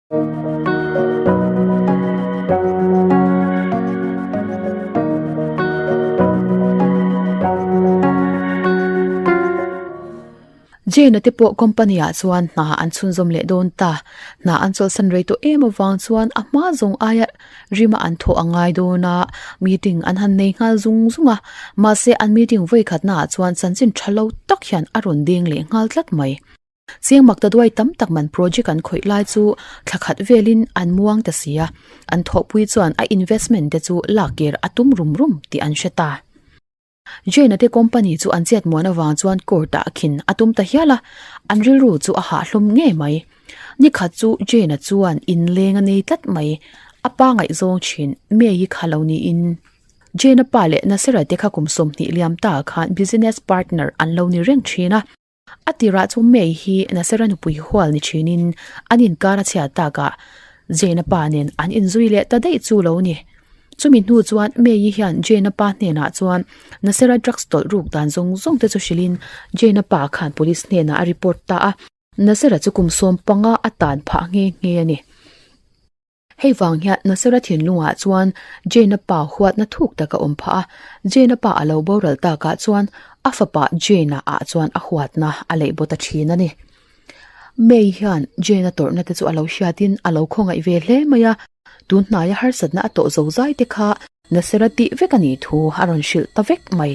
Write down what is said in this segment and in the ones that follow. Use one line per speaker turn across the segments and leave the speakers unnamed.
Jane-a te pawh company ah chuan hna an chhunzawm leh dawn ta. Hna an chawlhsan rei tawh em avang chuan a hma zawng aia rima an thawh a ngai dawn a, meeting an han nei nghal zung zung a. Mahse an meeting vawikhatna ah chuan chanchin tha lo tak hian a rawn deng leh nghal tlat mai. Chiang mak ta duai tam tak man project an khawih lai chu thla khat velin an muang ta si a, an thawhpui chuan a investment te chu lak kir a tum rum rum tih an hre ta. Jane-a te company chu an chet muan avang chuan court ah khin a tum ta hial a, an rilru chu a hahhlawm ngei mai. Nikhat chu Jane-a chuan inleng a nei tlat mai, a pa ngaihzawng thin May-i kha lo niin. Jane-a pa leh Nasera te kha kum 20 liam ta khan business partner an lo ni reng thin a. A tirah chu May hi Nasera nupui hual ni thinin an inkar a chhiat takah Jane-a pa nen an inzui leh ta daih chu lo ni. Chumi hnu chuan May-i hian Jane-a pa hnenah chuan Nasera drugs tawlh ruk dan zawng zawng te chu hrilhin Jane-a pa khan police hnenah a report ta a. Nasera chu kum 15 a tan phah nghe nghe a ni. Hei vang hian Nasera thinlungah chuan Jane-a pa huatna thuk tak a awm phah a, Jane-a pa a lo boral takah chuan a fapa Jane-a ah chuan a huatna a leih baw ta thin a ni. May hian Jane-a tawrhna te chu a lo hriatin a lo khawngaih ve hle mai a, tun hnaia harsatna a tawh zozai te kha Nasera tih vek a nih thu a rawn hrilh ta vek mai.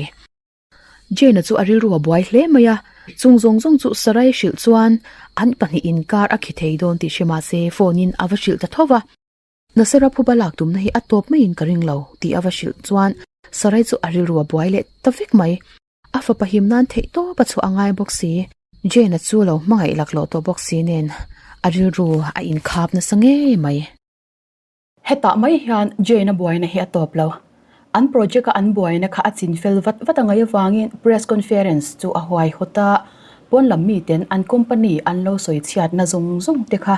Jane-a chu a rilru a buai hle mai a, chung zawng zawng chu Sarai hrilh chuan an pahnih inkar a khi thei dawn tih hre mah se phone-in a va hrilh ta tho va. Nasera phuba lak tumna hi a tawp maiin ka ring lo tih a va hrilh chuan Sarai chu a rilru a buai leh ta vek mai. A fapa him nan theih tawp a chhuah a ngai bawk si. Jane-a chu lo hmangaih laklawh tawh bawk si nen a rilru a inkhap nasa ngei mai. Hetah mai hian Jane-a buaina hi a tawp lo. An project-a an buaina kha a chin fel vat vat a ngaih avangin press conference chu a huai hawt a, pawn lam miten an company an lo sawi chhiatna zawng zawng te kha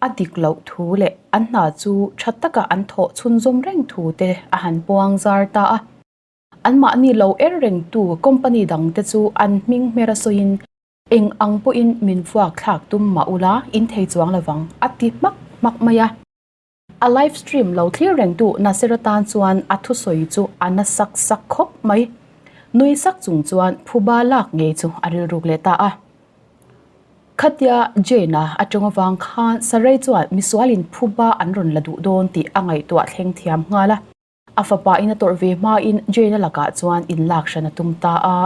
a dik loh thu leh an hna chu tha taka an thawh chhunzawm reng thu te a han puang zar ta a. Anmahni lo er rengtu company dangte chu an hming hmer a sawiin Eng ang pawhin min vuak thlak tum mah ula in thei chuang lovang a ti hmak hmak mai a. A live stream lo thlir rengtu Nasir atan chuan a thusawi chu a na sak sak khawp mai. Nui sak chung chuan phuba lak ngei chu a rilruk leh ta a. Khatia Jane-a a tawng avang khan Sarai chuan misualin phuba an rawn la duh dawn tih a ngaihtuah thleng thiam nghal a. A fapa in a tawrh ve hmain Jane-a lakah chuan inlak hran a tum ta a.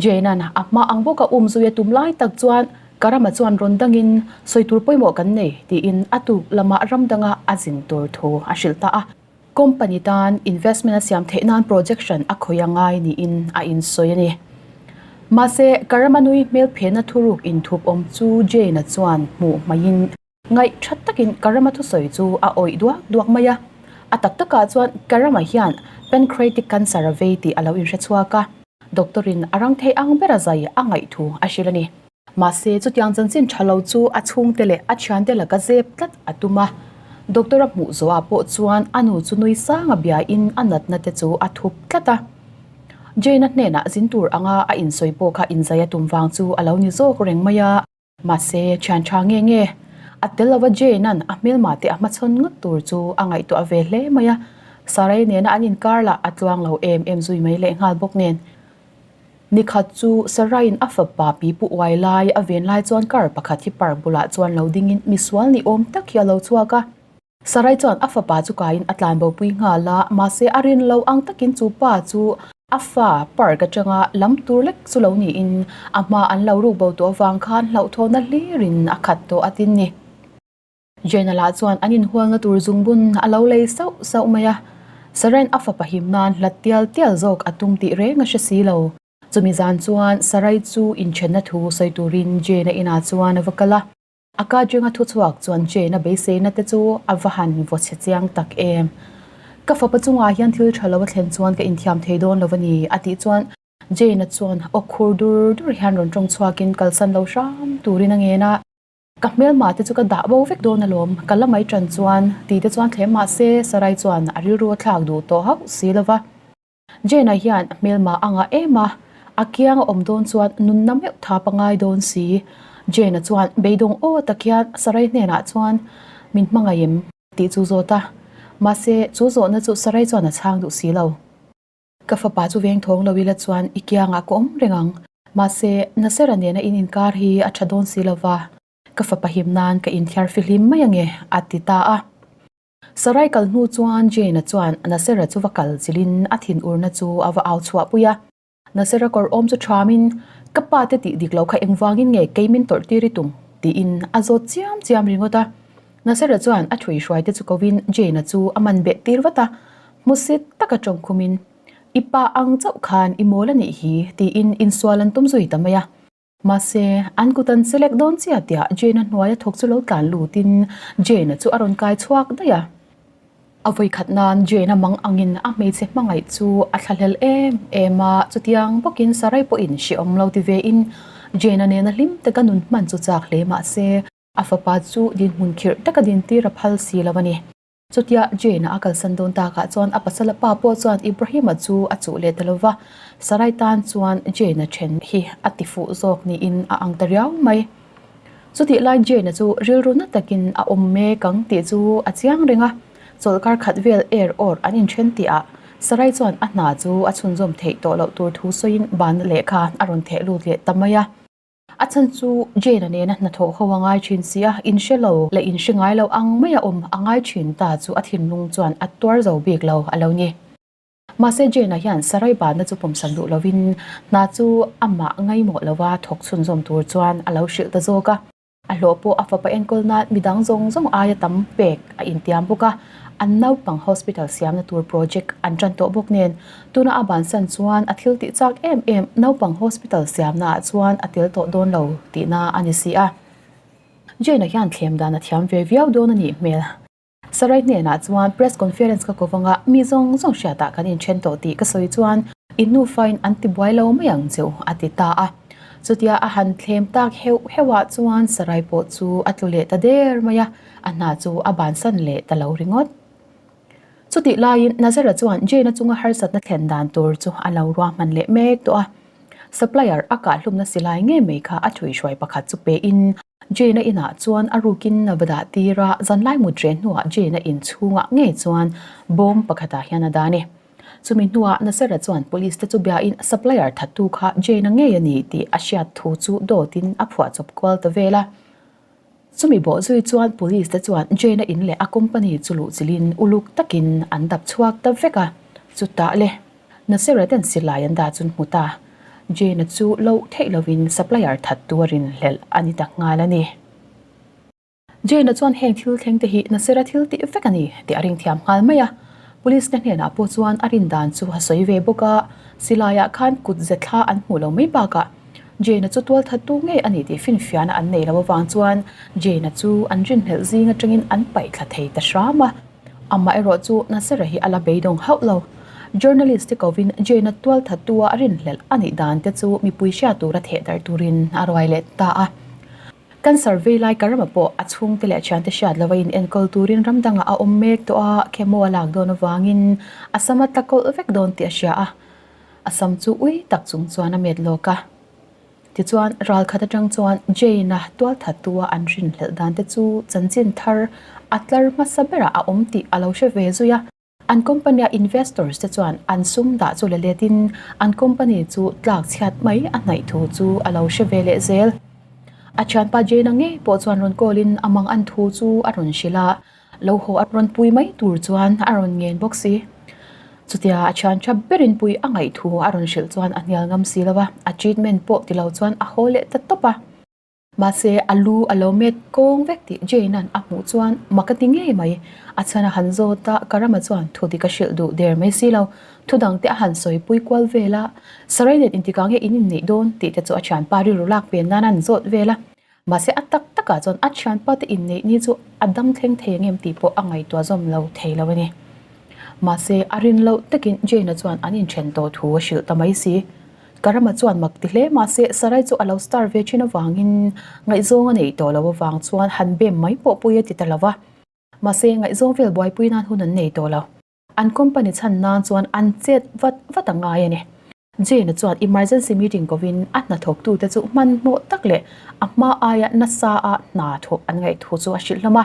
Jane-a'n a hma ang bawka um zui a tum lai tak chuan Karama chuan rawn dangin sawi tur pawimawh kan nei tiin a tuk lamah ram danga a zin tur thu a hrilh ta a. Company tan investment a siam theih nan projection a khawih a ngai niin a insawi a ni. Mahse, Karama nui hmel phena thuruk inthup awm chu Jane-a chuan hmuh hmaiin Ngaih tha takin Karama thusawi chu a awih duak duak mai a. A tak takah chuan Karama hian pancreatic cancer a vei tih a lo inhre chhuak a, doctor in a rang thei ang bera zai a ngaih thu a hrilh a ni. Mahse, chutiang chanchin tha lo chu a chhungte leh a thiante laka zep tlat a tum a. Doctor a hmuh zawhah pawh chuan a nu chu nui sanga biain a natna te chu a thup tlat a. Jane-a hnenah zin tur anga a insawi pawh kha inzai a tum vang chu a lo ni zawk reng mai a. Mahse, thian tha nge nge? A tel lova Jane-a'n a hmelma te a hmachhawn ngawt tur chu a ngaihtuah ve hle mai a, Sarai nena an inkar lah a tluang lo em em zui mai leh nghal bawk nen. Nikhat chu Sarai'n a fapa pipu uai lai a ven lai chuan car pakhat hi park bulah chuan lo dingin misual ni awm tak hi a lo chhuak a. Sarai chuan a fapa chu kaiin a tlan bopui nghal a, mahse a rin lo ang takin chu pa chu a fa park atanga lam tur lek chu lo niin a hma an lo ruk bo tawh avang khan hlauhthawhna hlirin a khat tawh a tin ni. Jane-a lah chuan an inhualna tur zungbun a lo lei sauh sauh mai a, Sarai'n a fapa him nan hlat tial tial zawk a tum tih reng a hre si lo. Chumi zan chuan Sarai chu inthenna thu sawi turin Jane-a inah chuan a va kal a. A ka ṭenga thu chhuak chuan Jane-a beiseina te chu a va han vaw chhe chiang tak em. Ka fapa chungah hian thil ṭha lo a thlen chuan ka inthiam thei dawn lo a ni, a tih chuan Jane-a chuan aw khur dur dur hian rawn ṭawng chhuakin kalsan lo hram turin a ngen a. Ka hmelma te chu ka dah bo vek dawn alawm, ka la mai ṭan chuan ti te chuan thlem mah se Sarai chuan a rilru a thlak duh tawh hauh si lo va. Jane-a hian hmelma a ngah em a, a kiang a awm dawn chuan nunna meuh tha pangai dawn si. Jane-a chuan beidawng aw tak hian Sarai hnenah chuan, Min hmangaih em? tih chu zawt a. Mahse, chu zawhna chu Sarai chuan a chhang duh si lo. Ka fapa chu veng thawng lo ila chuan i kiangah ka awm reng ang. Mahse, Nasera nena in inkar hi a tha dawn si lo va, ka fapa him nan ka inthiar fihlim mai ange, a ti ta a. Sarai kal hnu chuan Jane-a chuan Nasera chu va kal chilhin a thinurna chu a va au chhuah pui a. Nasera kawr awm chu thamin, Ka pa te tih dik lo kha engvangin nge kei min tawrh tir i tum? tiin a zawt chiam chiam ringawt a. Nasera chuan a thui hruai te chu kovin Jane-a chu a man beh tir vat a, hmusit taka tawng khumin, I pa ang chauh khan i mawl a nih hi, tiin insual an tum zui ta mai a. Mahse, an kut an select dawn chiah tiah Jane-a hnuaia thawk chu lo tlan lutin Jane-a chu a rawn kai chhuak daih a. A vawikhat nan Jane-a mang angin a hmeichhe hmangaih chu a thlahlel em em a, chutiang bawkin Sarai pawhin hrehawm lo ti vein Jane-a nena hlim taka nun hman chu chak hle mahse, a fapa chu dinhmun khirh taka dintir a phal si lo a ni. Chutia Jane-a a kalsan dawn takah chuan a pasala pa pawh chuan Ibrahim-a chu a chuh leh ta lo va, Sarai tan chuan Jane-a then hi a ti fuh zawk niin a ang ta riau mai. Chutih lai Jane-a chu rilru na takin a awm mek ang tih chu a chiang reng a, chawlhkar khat vel er awr an inthen tihah Sarai chuan a hna chu a chhunzawm theih tawh loh tur thu sawiin bana lehkha a rawn theh lut leh ta mai a. A chhan chu Jane-a nena hnathawh ho a ngai thin si a, inhre lo leh inhre ngai lo ang maia awm a ngai thin ta chu a thinlung chuan a tuar zo bik lo a lo ni. Mahse Jane-a hian Sarai banna chu pawmsak duh lovin hna chu amah ngaimawh lova thawk chhunzawm tur chuan a lo hrilh ta zawk a. A hlawh pawh a fapa enkawl nan midang zawng zawng aia tam pek a intiam bawk a, an naupang hospital siamna tur project an tan tawh bawk nen tuna a bansan chuan a thil tih chak em em naupang hospital siamna ah chuan a tel tawh dawn lo tihna a ni si a. Jane-a hian thlem dan a thiam ve viau dawn a nih hmel. Sarai hnenah chuan press conference ka ko vanga mi zawng zawng hriatah kan inthen tawh tih ka sawi chuan in nufain an ti buai lo mai ang cheu a ti ta a. Chutia a han thlem tak heuh heuhah chuan Sarai pawh chu a tlu leh ta der mai a, a hna chu a bansan leh ta lo ringawt. Chutih laiin Nazara chuan Jane-a chunga harsatna thlen dan tur chu a lo ruahman leh mek tawh a. Supplier a kahhlumna silai ngei mai kha a thuihhruai pakhat chu pein Jane-a inah chuan a rukin a va dah tir a, zanlai mut reh hnuah Jane-a inchhungah ngei chuan bawm pakhatah hian a dah a ni. Chumi hnuah Nasera chuan police te chu biain supplier thattu kha Jane-a ngei a ni tih a hriat thu chu dawtin a phuahchawp kual ta vel a. Chumi bawh zui chuan police te chuan Jane-a in leh a company chu luhchilhin uluk takin an dap chhuak ta vek a, chutah le. Nasera ten silai an dah chun hmu ta. Jane-a chu loh theih lovin supplier that tuarin hlelh a ni ta nghal a ni. Jane-a chuan heng thil thleng te hi Nasera thil tih vek a ni tih a ring thiam nghal mai a. Police te hnenah pawh chuan a rin dan chu a sawi ve bawk a, silaiah khan kut ze thla an hmuh lo mai bakah Jane-a chu tual that tu ngei a ni tih finfiahna an nei lo avang chuan Jane-a chu an rinhlelh zing atangin an paih thla thei ta hram a. Amah erawh chu Nasera hi a la beidawng hauh lo. Journalist te kovin Jane-a tual thattu-a a rinhlelh a nih dan te chu mipui hriat tura theh darh turin a ruai leh ta a. Cancer vei lai Karama pawh a chhungte leh a thiante hriat lova inenkawl turin ram dangah a awm mek tawh a, chemo a lak dawn avangin a sam a tla kawlh vek dawn tih a hria a. A sam chu ui tak chung chuan a met lawk a. Tichuan, ral khat atang chuan Jane-a tualthattu-a an rinhlelh dan te chu chanchin thar a tlar hmasa berah a awm tih a lo hre ve zui a. An company-a investors te chuan an sum dah chu la letin an company chu tlak chhiat mai a hnaih thu chu a lo hre ve leh zel. A thianpa Jane-a ngei pawh chuan rawn call-in a mang an thu chu a rawn hrilh a. Lo haw a rawn pui mai tur chuan a rawn ngen bawk si. Chutia a thian tha berin pui a ngaih thu a rawn hrilh chuan a hnial ngam si lo a, a treatment pawh ti lo chuan a haw leh ta tawp a. Mahse a lu a lo met kawng vek tih Jane-a'n a hmuh chuan mak a ti ngei mai. A chhan a han zawt a, Karama chuan thu dik a hrilh duh der mai si lo. Thu dangte a han sawi pui kual vel a, Sarai nen intikah nge in inneih dawn tih te chu a thianpa rilru lak pen nan a han zawt vel a. Mahse a tak takah chuan a thianpa te inneih ni chu a dam thleng thei ang em tih pawh a ngaihtuah zawm lo thei lo a ni. Mahse a rin loh takin Jane-a chuan an inthen tawh thu a hrilh ta mai si. Karama chuan mak ti hle mahse Sarai chu a lo star ve thin avangin ngaihzawng a neih tawh loh avang chuan han bem mai pawh pui a ti ta lo va. Mahse ngaihzawng vel buaipui nan hun an nei tawh lo. An company chhan nan chuan an chet vat vat a ngai a ni. Jane-a chuan emergency meeting kovin a hnathawktute chu hmanhmawh tak leh a hma aia nasa a hna thawh an ngaih thu chu a hrilh hlawm a.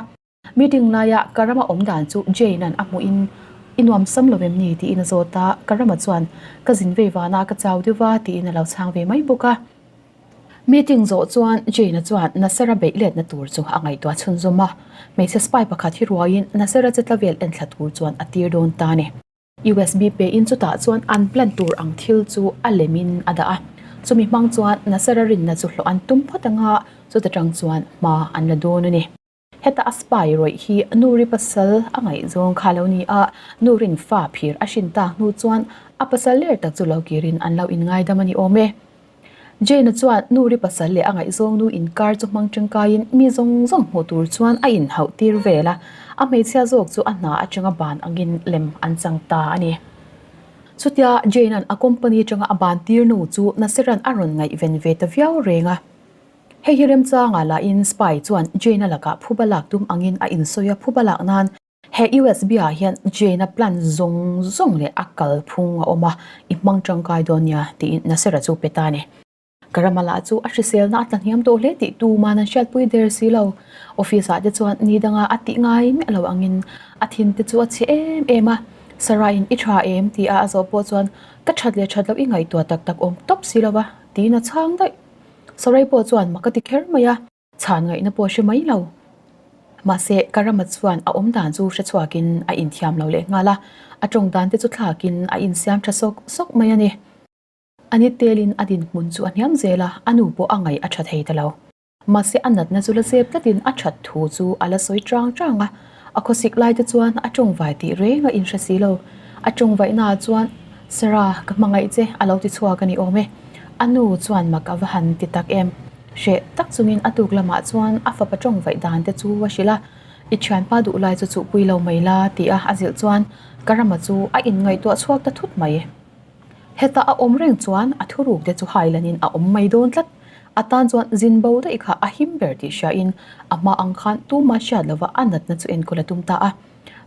Meeting laia Karama awm dan chu Jane-a'n a hmuhin, I nuam sam lo em ni? tiin a zawt a, Karama chuan, Ka zin vei vana ka chau deuh va tiin a lo chhang ve mai bawk a. Meeting zawh chuan Jane-a chuan Nasser-a beih letna tur chu a ngaihtuah chhunzawm a, hmeichhe spy pakhat hi ruaiin Nasser-a che tla vel enthla tur chuan a tir dawn ta a ni. USB pein chutah chuan an plan tur ang thil chu a lemin a dah a, chumi hmang chuan Nasser-a rinna chu hlawh an tum phawt anga chuta tang chuan hma an la dawn a ni. Heta a spy rawih hi Nuri pasal a ngaihzawng kha lo ni a, Nurin fa phir a hrin tak hnu chuan a pasal ler tak chu lo kirin an lo inngaidam a ni awm e. Jane-a chuan Nuri pasal leh a ngaihzawng nu inkar chu hmang tangkaiin mi zawng zawng hmuh tur chuan a inhauh tir vel a, a hmeichhia zawk chu a hna atanga ban angin lem an chang ta a ni. Chutia Jane-a'n a company atanga a ban tir nu chu Nasir-a'n a rawn ngaihven ve ta viau reng a. Hei hi remchangah lahin Spy chuan Jane-a lakah phuba lak tum angin a insawi a, phuba lak nan He USB ah hian Jane-a plan zawng zawng leh a kalphung a awm a, i hmang tangkai dawn nia tiin Nasser-a chu pe ta a ni. Karamala chu a hriselna a tlahniam tawh hle tih tuman an hriatpui der si lo. Office ah te chuan ni danga a tih ngai miah lo angin a thin te chu a chhe em em a. Sarah-in i tha em ti a a zawh pawh chuan ka that leh that loh i ngaihtuah tak tak awm tawp si lo va tiin a chhang daih. Sarai pawh chuan mak a ti kher mai a. Chhan ngaihna pawh hre mai lo. Mahse, Karama chuan a awm dan chu hre chhuakin a inthiam lo leh nghal a, a tawng dan te chu thlakin a insiam tha sawk sawk mai a ni. A ni telin a dinhmun chu a hniam zel a, a nu pawh a ngaih a tha thei ta lo. Mahse, a natna chu la zep tlatin a that thu chu a la sawi chang chang a, a khawsik lai te chuan a tawngvai tih reng a inhre si lo. A tawngvaihnaah chuan, Sarah, ka hmangaih che, a lo ti chhuak a ni awm e. A nu chuan mak a va han ti tak em. Hreh tak chungin a tuk lamah chuan a fapa tawng vaih dan te chu a hrilh a, I thianpa duh lai chu chuhpui lo mai la ti a a zilh chuan ka rama chu a inngaihtuah chhuak ta thut mai. Heta a awm reng chuan a thuruk te chu hailanin a awm mai dawn tlat. A tan chuan zin bo daih kha a him ber tih hriain a hma ang khan tuma hriat lova a natna chu enkawl a tum ta a.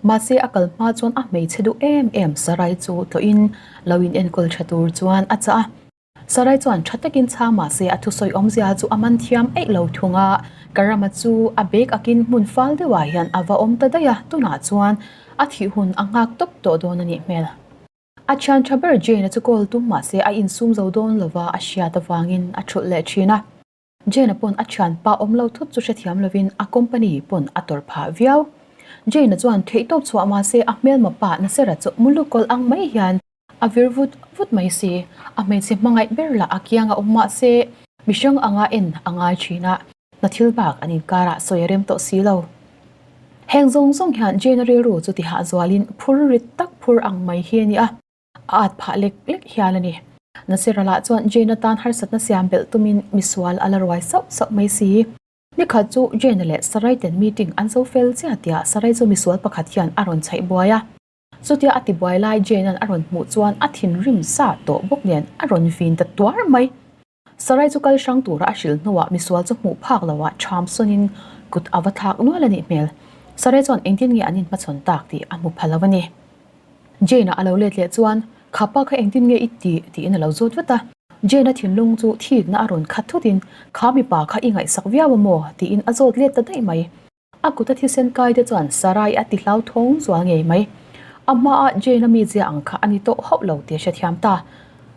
Mahse a kal hma chuan a hmeichhe duh em em Sarai chu tlawhin lo in enkawl tha tur chuan a chah a. Sarai chuan tha takin chhang mah se a thusawi awmzia chu a man thiam eih lo thung a, Karama chu a bag akin hmun fal deuhah hian a va awm ta daih a, tunah chuan a thih hun a nghak tawp tawh dawn a nih hmel. A thian tha ber Jane-a chu call tum mah se a insum zo dawn lova a hriat avangin a thulh leh thin a. Jane-a pawn a thianpa awm lo thut chu hrethiam lovin a company pawn a tawrh phah viau. Jane-a chuan theihtawp chhuah mah se a hmelma pa Nasera chu mulukawlh ang mai hian A vir vut vut mai si, a hmeichhe hmangaih ber lah a kiang a awm mah se, mihring anga en a ngai thin a, hna thil bak an inkarah sawi a rem tawh si lo. Heng zawng zawng hian Jane-a rilru chu tihah zualin phur rit tak phur ang mai hi a ni a, a at phah lek lek hial a ni. Nasira lah chuan Jane-a tan harsatna siam belh tumin misual a la ruai sauh sauh mai si. Nikhat chu Jane-a leh Sarai ten meeting an zo fel chiah tiah Sarai chu misual pakhat hian a rawn chhaih buai a. Chutia a tibuai lai Jane-a'n a rawn hmuh chuan a thinrim sa tawh bawk nen a rawn vin ta tuar mai. Sarai chu kal hrang tura a hrilh hnuah misual chu hmuh phak loah ṭham sawnin kut a va thlak nual a nih hmel. Sarai chuan engtin nge an inhmachhawn tak tih a hmu pha lo a ni. Jane-a a lo let leh chuan, Kha pa kha engtin nge i tih? tiin a lo zawt vat a. Jane-a thinlung chu thikna a rawn khat thutin, Kha mipa kha i ngaihsak viau a maw? tiin a zawt let ta daih mai. A kuta thisen kai te chuan Sarai a ti hlauthawng zual ngei mai. A hmaa Jane-a mizia ang kha a ni tawh hauh lo tih a hrethiam ta.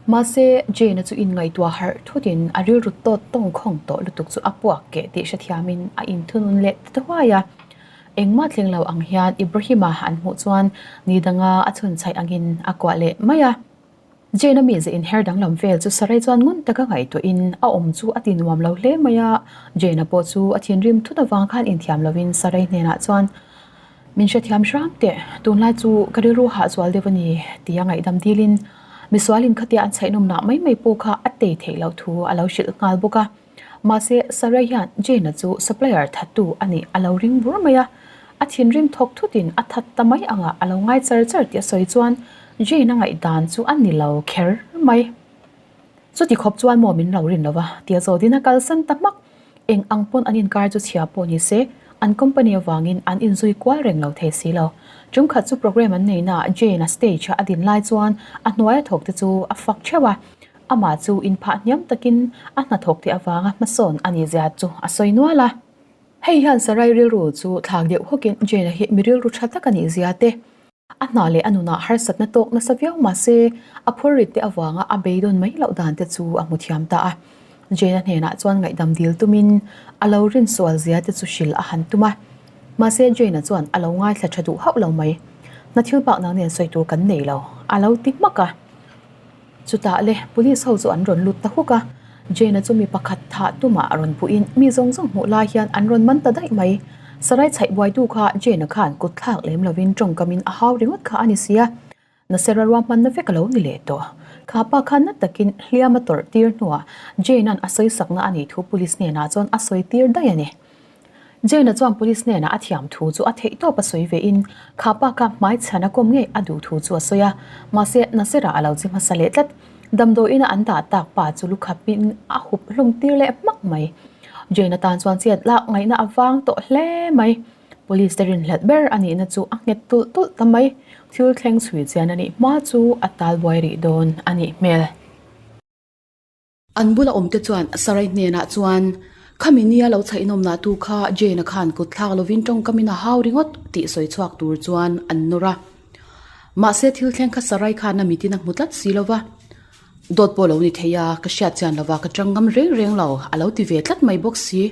Mahse, Jane-a chu inngaihtuah harh thutin a rilru tawt tawngkhawng tawh lutuk chu a puak keh tih hrethiamin a inthunun leh ta huai a. Engmah thleng lo ang hian Ibrahim-a an hmuh chuan ni danga a chhunchhaih angin a kuah leh mai a. Jane-a mize inher danglam vel chu Sarai chuan ngun taka ngaihtuahin a awm chu a ti nuam lo hle mai a. Jane-a pawh chu a thinrim thut avang khan inthiam lovin Sarai hnenah chuan, Min hrethiam hram teh, tunlai chu ka rilru hahzual deuh a ni, tia ngaihdam dilin misualin khatia an chhaihnawmnah mai mai pawh kha a tei theih loh thu a lo hrilh nghal bawk a. Mahse, Sarai hian Jane-a chu supplier thattu a nih a lo ring bur mai a. A thinrim thawk thutin a that ta mai angah a lo ngai char char tih a sawi chuan Jane-a ngaihdan chu a ni lo kher mai. Chuti khawp chuan maw min lo rin lo va tia Zodin a kalsan ta hmak. Eng ang pawn an inkar chu chhia pawh ni se, an company avangin an inzui kual reng lo thei si lo. Chungkhat chu programme an neihnaah Jane-a stage-a a din lai chuan a hnuaia thawkte chu a fak theuh a. Amah chu inphah hniam takin a hnathawk tih avanga hmasawn a nih zia chu a sawi nual a. Hei hian Sarai rilru chu thlak deuh hawkin Jane-a hi mi rilru tha tak a nih zia te, a hna leh a nunah harsatna tawk nasa viau mah se a phurrit te avanga a beidawn mai loh dan te chu a hmu thiam ta a. Jane-a hnenah chuan ngaihdam dil tumin a lo rinsual zia te chu hrilh a han tum a. Mahse Jane-a chuan a lo ngaithla tha duh hauh lo mai. Hna thil bak nang nen sawi tur kan nei lo, a lo ti hmak a. Chutah le police ho chu an rawn lut ta huk a, Jane-a chu mi pakhat thah tumah a rawn puhin mi zawng zawng hmuh lai hian an rawn man ta daih mai. Sarai chhaih buaitu kha Jane-a khan kut thlak lem lovin tawngkamin a hau ringawt kha a ni sia. Nasera ruahmanna vek a lo ni leh tawh. Kha pa khan na takin hliam a tawrh tir hnuah Jane-a'n a sawi sakna a nih thu police hnenah chuan a sawi tir daih a ni. Jane-a chuan police hnenah a thiam thu chu a theihtawp a sawi vein kha pa kha hmaichhan a kawm ngei a duh thu chu a sawi a, mahse Nasera a lo chi hmasa leh tlat. Damdawiina an dah tak pa chu lukhapin a hup hlum tir leh hmak mai. Jane-a tan chuan chet lak ngaihna a vang tawh hle mai. Police te rinhlelh ber a nihna chu a nghet tulh tulh ta mai. Thil thleng chhui chian a nih hma chu a tal buai rih dawn a nih hmel.
An bula awmte chuan Sarai hnenah chuan, Khami nia lo chhaihnawmna tu kha Jane-a khan kut thlak lovin tawngkamin a hau ringawt tih sawi chhuak tur chuan an nawr a. Mahse thil thleng kha Sarai khan a mitin a hmu tlat si lova. Dawt pawh lo ni thei a, ka hriat chian lova ka tang ngam reng reng lo, a lo ti ve tlat mai bawk si.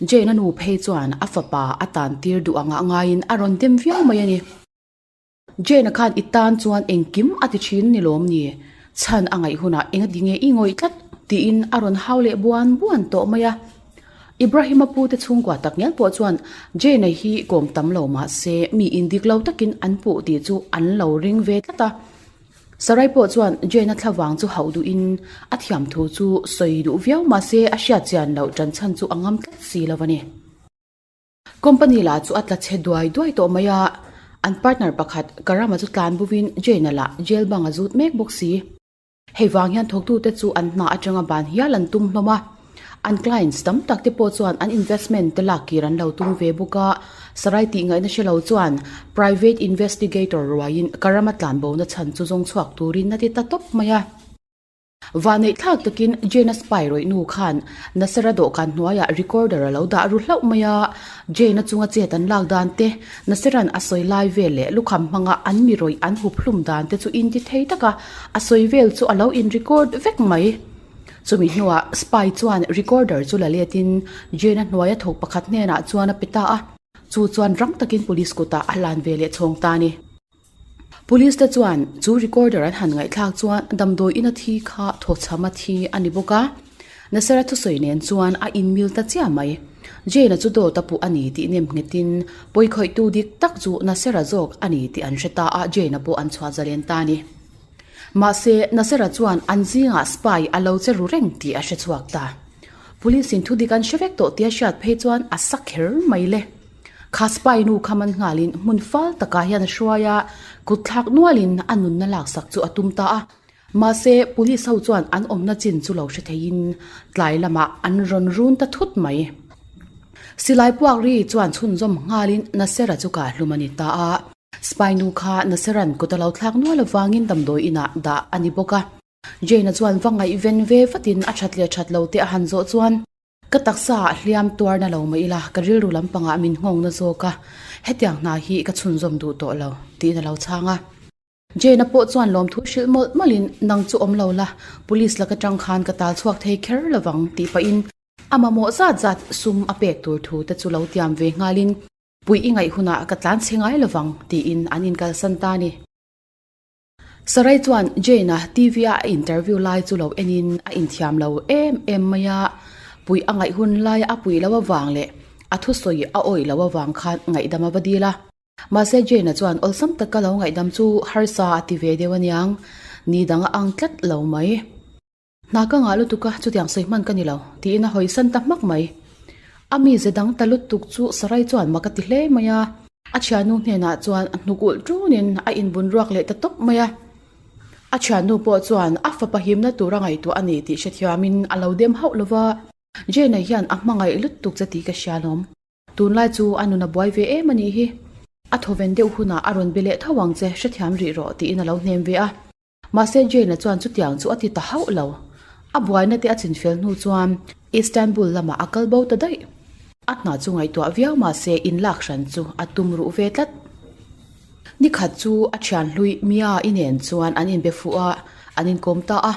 Jane-a nu phei chuan a fapa a tan tir duh angah ngaiin a rawn dem viau mai a ni. Jane-a khan i tan chuan engkim a ti thin ni lawm ni? Chhan a ngaih hunah enga ti nge i ngawih tlat? tiin a rawn hau leh buan buan tawh mai a. Ibrahim-a pute chhungkua tak ngial pawh chuan Jane-a hi kawm tam lo mah se mi indik lo takin an puh tih chu an lo ring ve tlat a. Sarai pawh chuan Jane-a thlavang chu hauh duhin a thiam thu chu sawi duh viau mah se a hriat chian loh ṭan chhan chu a ngam tlat si lo a ni. Company lah chu a tla chhe duai duai tawh mai a, an partner pakhat Karama chu tlan buvin Jane-a lah jail bang a zut mek bawk si. Hei vang hian thawktute chu an hna atanga ban hial an tum hlawm a, an clients tam tak te pawh chuan an investment te lak kir an lo tum ve bawk a, Sarai tih ngaihna hre lo chuan private investigator ruaiin Karama tlanbona chhan chu zawng chhuak turin a ti ta tawp mai a. Vahneih thlak takin Jane-a spy rawih nu khan Nasser-a dawhkan hnuaiah recorder a lo dah ru hlauh mai a, Jane-a chunga chet an lak dan te, Nasser-a'n a sawi lai vel leh lukham hmanga an mi rawih an hup hlum dan te chu inti thei taka a sawi vel chu a lo in record vek mai. Chumi hnuah spy chuan recorder chu la letin Jane-a hnuaia thawk pakhat hnenah chuan a pe ta a, chu chuan rang takin police kutah a hlan ve leh chhawng ta a ni. Police te chuan chu recorder an han ngaihthlak chuan damdawi ina thi kha thawchham a thi a ni bawk a, Nasera thusawi nen chuan a inmil ta chiah mai. Jane-a chu dawt a puh a ni tih nem nghetin pawikhawihtu dik tak chu Nasera zawk a ni tih an hre ta a, Jane-a pawh an chhuah zalen ta a ni. Mahse, Nasera chuan an zingah spy a lo che ru reng tih a hre chhuak ta. Police in thudik an hre vek tawh tia hriat phei chuan a sa kher mai le. Kha spy nu kha man nghalin hmun fal takah hian a hruai a, kut thlak nualin a nunna laksak chu a tum ta a. Mahse, police ho chuan an awmna chin chu lo hre theiin tlai lamah an rawn run ta thut mai. Silai puak ri chuan chhunzawm nghalin Nasera chu kah hlum a ni ta a. Spy nu kha Nasera'n kut a lo thlak nual avangin damdawi inah dah a ni bawk a. Jane-a chuan va ngaihven ve vatin a that leh that lo te a han zawh chuan, Ka taksa ah hliam tuarna lo mah ila, ka rilru lampangah min nghawngna zawk a, hetiang hna hi ka chhunzawm duh tawh lo, tiin a lo chhang a. Jane-a pawh chuan lawmthu hrilh mawlh mawlhin, Nang chu awm lo la, police lak atang khan ka tal chhuak thei kher lovang, tih pahin a mamawh zat zat sum a pek tur thu te chu lo tiam ve nghalin, Puih i ngaih hunah ka tlan chhe ngai lovang, tiin an inkalsan ta a ni. Sarai chuan Jane-a TV-a a interview lai chu lo enin a inthiam lo em em mai a, puih a ngaih hun laia a puih loh avang leh a thusawi a awih loh avang khan ngaihdam a va dil a. Mahse Jane-a chuan awlsam taka lo ngaihdam chu harsa a ti ve deuh aniang, ni dang a ang tlat lo mai. Hna ka ngah lutuk a, chutiang sawi hman ka ni lo, tiin a hawisan ta hmak mai. A mize dang ta lutuk chu Sarai chuan mak a ti hle mai a. A thiannu hnenah chuan a hnuk ulh ṭunin a inbun ruak leh ta tawp mai a. A thiannu pawh chuan a fapa himna tur a ngaihtuah a ni tih hrethiamin a lo dem hauh lo va. Jane-a hian a hmangaih lutuk che tih ka hria alawm. Tunlai chu a nun a buai ve em a nih hi. A thawven deuh hunah a rawn be leh tho ang che, hrethiam rih rawh tiin a lo hnem ve a. Mahse Jane-a chuan chutiang chu a ti ta hauh lo. A buaina te a chinfel hnu chuan Istanbul lamah a kal bo ta daih. A hna chu ngaihtuah viau mahse inlak hran chu a tum ruh ve tlat. Ni khat chu a thian hlui Mia i nen chuan an inbe fuh a, an inkawm ta a.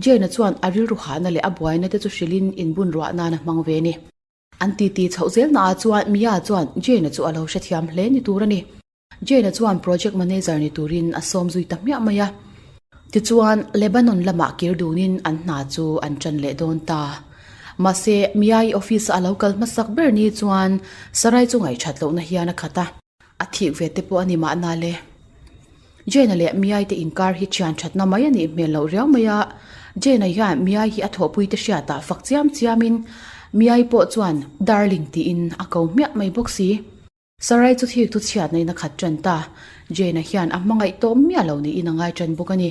Jane-a chuan a rilru hahna leh a buaina te chu hrilhin inbun ruah nan a hmang ve a ni. An titi chhoh zelnaah chuan Mia chuan Jane-a chu a lo hrethiam hle ni tur a ni. Jane-a chuan project manager ni turin a sawm zui ta hmiah mai a. Tichuan, Lebanon lamah kir dunin an hna chu an ṭan leh dawn ta. Mahse, Mia-i office-a a lo kal hmasak ber ni chuan Sarai chu ngaihṭhat lohna hian a khat a. A thik ve te pawh a ni mahna le. Jane-a leh Mia-i te inkar hi ṭhian ṭhatna mai a nih hmel loh riau mai a. Jane-a hian Mia-i hi a thawhpui te hriatah fak chiam chiamin Mia-i pawh chuan Darling tiin a ko hmiah mai bawk si. Sarai chu thik thu chhiatna in a khat ṭan ta. Jane-a hian a hmangaih tawh miah lo niin a ngai ṭan bawk a ni.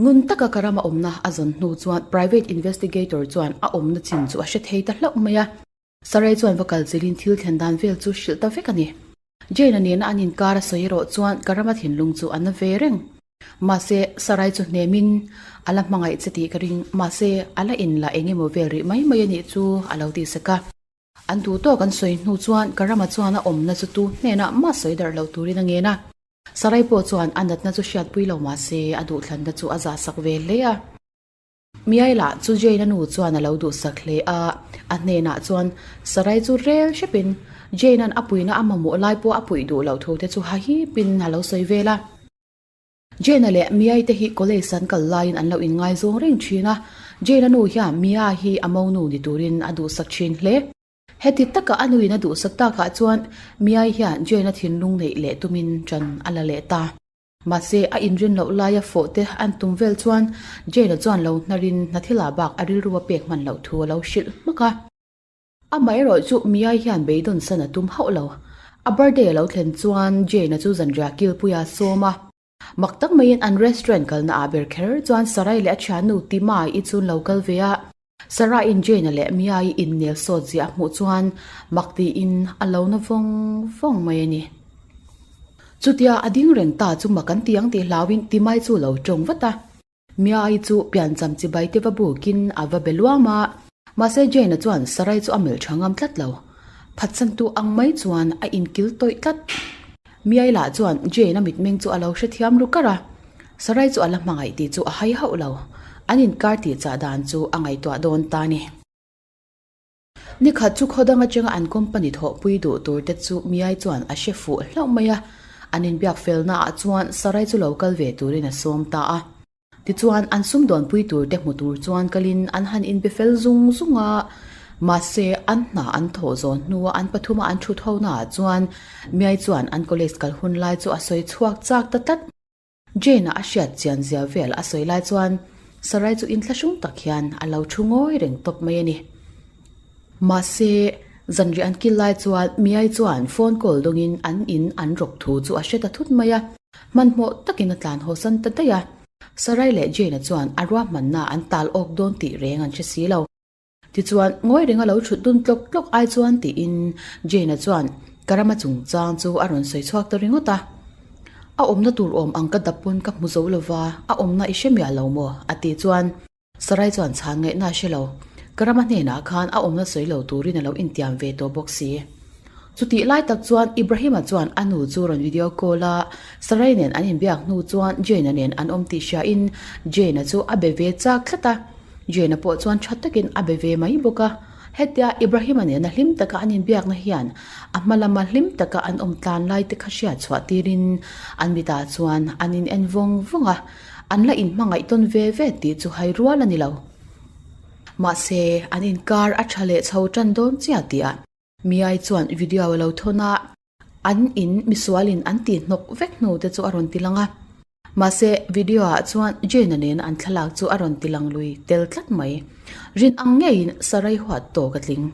Ngun taka ka rama awmna a zawn hnu chuan private investigator chuan a awmna chin chu a hre thei ta hlauh mai a. Sarai chuan va kal chilhin thil thlen dan vel chu hrilh ta vek a ni. Jane-a nena an inkar a sawi erawh chuan ka rama thinlung chu a na ve reng. Mahse, Sarai chu hnemin a la hmangaih che tih ka ring, mahse a la inla eng emaw vel rih mai mai a nih chu a lo tih sak a. An duh tawk an sawi hnu chuan Karama chuan a awmna chu tu hnenah mah sawi darh loh turin a ngen a. Sarai pawh chuan a natna chu hriatpui lo mah se a duhthlanna chu a zahsak ve hle a. Miaila chu Jane-a nu chuan a lo duhsak hle a, a hnenah chuan Sarai chu rel hrepin Jane-a'n a puihna a mamawh lai pawh a puih duh loh thu te chu hahipin a lo sawi vel a. Jane-a leh Mia-i te hi college an kal laiin an lo inngaizawng reng thin a, Jane-a nu hian Mia hi a monu ni turin a duhsak thin hle. Heti taka a nuin a duhsak takah chuan Mia-i hian Jane-a thinlung neih leh tumin ṭan a la leh ta. Mahse, a inrin loh laia fawh te an tum vel chuan Jane-a chuan lo hnarin hnathila bak a rilru a pek hman loh thu a lo hrilh hmak a. Amaherawh chu Mia-i hian beidawn san a tum hauh lo. A birthday a lo thlen chuan Jane-a chu zanriah kilpuia a sawm a. Mak tak maiin an restaurant kalna ah ber kher chuan Sarai leh a thiannu Tima-i chu an lo kal ve a. Sarah-in Jane-a leh Mia-i innel sawt ziah a hmuh chuan mak tiin a lo na vawng vawng mai a ni. Chutia a ding reng ta chu mak an ti ang tih hlauin Tima-i chu a lo tawng vat a. Mia-i chu piancham chibai te va bukin a va be luam a, mahse Jane-a chuan Sarai chu a melh tha ngam tlat lo. Phatsantu ang mai chuan a inkil tawih tlat. Mia-i lah chuan Jane-a mitmeng chu a lo hrethiam ru kar a, Sarai chu a la hmangaih tih chu a hai hauh lo. An inkar tih chah dan chu a ngaihtuah dawn ta a ni. Nikhat chu khaw dang atanga an company thawhpui duh tur te chu Miai chuan a hre fuh hlauh mai a, an inbiak felna ah chuan Sarai chu lo kal ve turin a sawm ta a. Tichuan an sumdawnpui tur te hmu tur chuan kalin an han inbe fel zung zung a, mahse an hna an thawh zawn hnua an pathuma an thut ho naah chuan Miai chuan an college kal hun lai chu a sawi chhuak chak ta tlat. Jane-a a hriat chian zia vel a sawi lai chuan Sarai chu inthlahrung tak hian a lo thu ngawi reng tawp mai a ni. Mahse, zanriah an kil lai chuan Miai chuan phone call dawngin an in an rawk thu chu a hre ta thut mai a, hmanhmawh takin a tlan haw san ta daih a. Sarai leh Jane-a chuan a ruahmanna an tal awk dawn tih reng an hre si lo. Tichuan, ngawi renga lo thut dun tlawk tlawk ai chuan tiin Jane-a chuan Karama chungchang chu a rawn sawi chhuak ta ringawt a. A awmna tur awm ang ka dap pawn ka hmu zo lova, a awmna i hre miah lo maw? a tih chuan Sarai chuan chhan ngaihna a hre lo. Karama hnenah khan a awmna sawi lo turin a lo intiam ve tawh bawk si. Chutih lai tak chuan Ibrahima chuan a nu chu rawn video call a, Sarai nen an inbiak hnu chuan Jane-a nen an awm tih hriain Jane-a chu a be ve chak tlat a. Jane-a pawh chuan tha takin a be ve mai bawk a, hetia Ibrahim-a nena hlim taka an inbiakna hian a hma lama hlim taka an awm tlan lai te kha hriat chhuah tirin an mitah chuan an in en vawng vawng a, an la inhmangaih tawn ve ve tih chu hai rual a ni lo. Mahse, an inkar a tha leh chho tan dawn chiah tihah Miai chuan video a lo thawn a, an in misualin an tih hnawk vek hnu te chu a rawn ti lang a. Mahse, video ah chuan Jane-a nena an thlalak chu a rawn ti lang lui tel tlat mai. Rin ang ngeiin Sarai huat tawk a tling.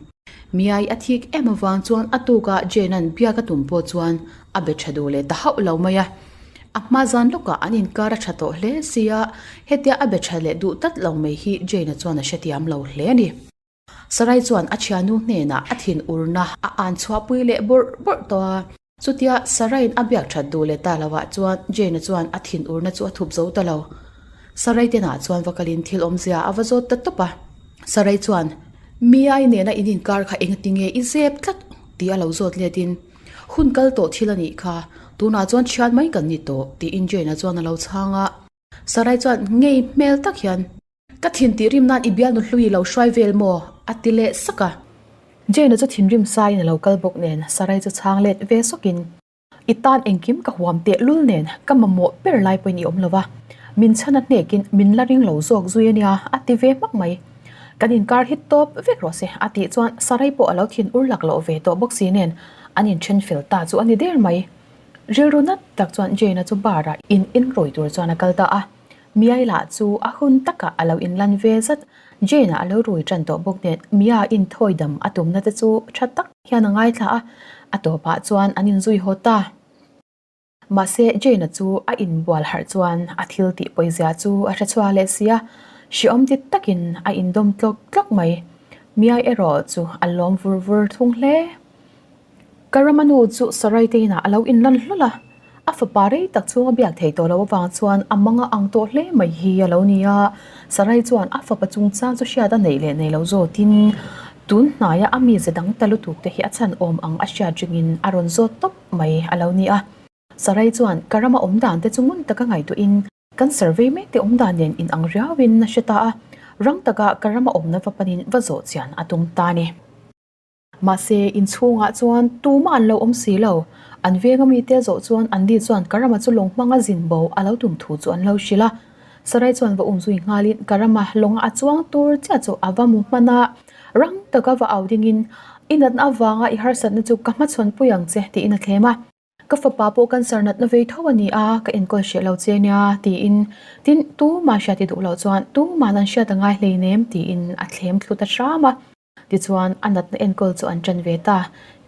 Miai a thik em avang chuan a tukah Jane-a'n biak a tum pawh chuan a be tha duh leh ta hauh lo mai a. A hma zan lawkah an inkar a tha tawh hle sia, hetia a be tha leh duh tlat lo mai hi Jane-a chuan a hrethiam lo hle a ni. Sarai chuan a thiannu hnenah a thin urna a an chhuahpui leh bawrh bawrh tawh a. Chutia Sarai'n a biak that duh leh ta lovah chuan Jane-a chuan a thin urna chu a thup zo ta lo. Sarai tenah chuan va kalin thil awmzia a va zawt ta tawp a. Sarai chuan. Miai nena in inkar kha engatinge i zep tlat tih a lo zawt let in, Hun kal tawh thil a nih kha, tunah chuan thian mai kan ni tawh tiin Jane-a chuan a lo chhang a. Sarai chuan ngei hmel tak hian, Ka thin tih rim nan i bialnu hlui i lo hruai vel maw? a ti leh sak a. Jane-a chu thinrim saiin a lo kal bawk nen Sarai chu chhang let ve sawkin, I tan engkim ka huam teh lul nen ka mamawh ber lai pawhin i awm lo va, min chhan a hnekin min la ring lo zawk zui a nia a ti ve hmak mai. Kan inkar hi tawp vek rawh se a tih chuan Sarai pawh a lo thin ur lak loh ve tawh bawk si nen an inthen fel ta chu a ni der mai. Rilru nat tak chuan Jane-a chu bar-ah in inrawi tur chuan a kal ta a. Miai lah chu a hun takah a lo inlan ve zat. Jane-a a lo rui tan tawh bawk nen Mia inthawi dam a tumna te chu tha tak hian a ngaithla a, a tawpah chuan an inzui haw ta. Mahse Jane-a chu a inbual harh chuan a thil tih pawizia chu a hre chhuak leh si a, hrehawm ti takin a indawm tlawk tlawk mai. Miai erawh chu a lawm vur vur thung hle. Ka rama nu chu Sarai te inah a lo inlan hlawl a, a fapa rei tak chhung a biak thei tawh loh avang chuan a mang a ang tawh hle mai hi a lo ni a. Sarai chuan a fapa chungchang chu hriat a neih leh nei lo zawtin tun hnaia a mize dang ta lutuk te hi a chhan awm ang a hriat ringin a rawn zawt tawp mai a lo ni a. Sarai chuan ka rama awm dan te chu ngun taka ngaihtuahin kan survey mek te awm dan nen inang riauin a hre ta a, rang taka ka rama awmna va panin va zawh chian a tum ta a ni. Mahse, inchhungah chuan tumah an lo awm si lo. An venga mite zawh chuan Andy chuan Karama chu lawng hmanga zin bo a lo tum thu chu an lo hrilh a. Sarai chuan va umzui nghalin Karama lawnga a chuang tur chiah chu a va mu hman a. Rang taka va au dingin, I natna avanga i harsatna chu ka hmachhawnpui ang che, tiin a thlem a. Ka fapa pawh cancer natna vei tho a ni a, ka enkawl hreh lo che nia, tiin. Tin, tumah hriat i duh loh chuan tuman an hriat a ngai hleinem, tiin a thlem thlu ta hram a. Tichuan, a natna enkawl chu an ṭan ve ta.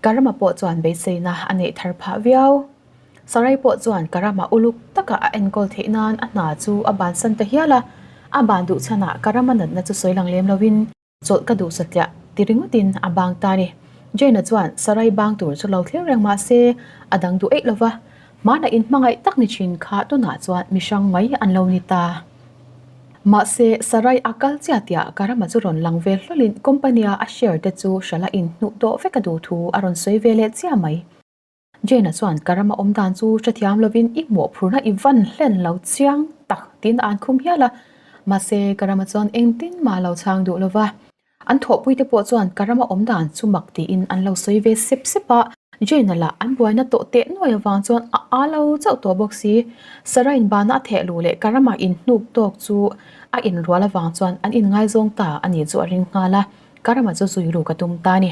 Karama pawh chuan beiseina a neih thar phah viau. Sarai pawh chuan Karama uluk taka a enkawl theih nan a hna chu a bansan ta hial a. A ban duh chhanah Karama natna chu sawi lang lem lovin chawlh ka duh satliah ti ringawtin a bang ta a ni. Jane-a chuan Sarai bang tur chu lo thlir reng mah se a dang duh eih lova. Hmanah inhmangaih tak ni thin kha tunah chuan mi hrang mai an lo ni ta. Mahse, Sarai a kal chiah tiah Karama chu rawn lang ve hlawlin company-a a share te chu hrala inhnuh tawh vek a duh thu a rawn sawi ve leh chiah mai. Jane-a chuan Karama awm dan chu hrethiam lovin i mawhphurhna i van hlen lo chiang tak tiin a an khum hial a. Mahse, Karama chuan engtin mah a lo chhang duh lova. An thawhpuite pawh chuan Karama awm dan chu mak tiin an lo sawi ve sep sep a. Jane-a lah an buaina tawh teh nuai avang chuan a a lo chauh tawh bawk si. Sarah-in bana a theh luh leh Karama inhnuk tawk chu a inrual avang chuan an inngaizawng ta a nih chu a ring nghal a, Karama chu zui ruk a tum ta a ni.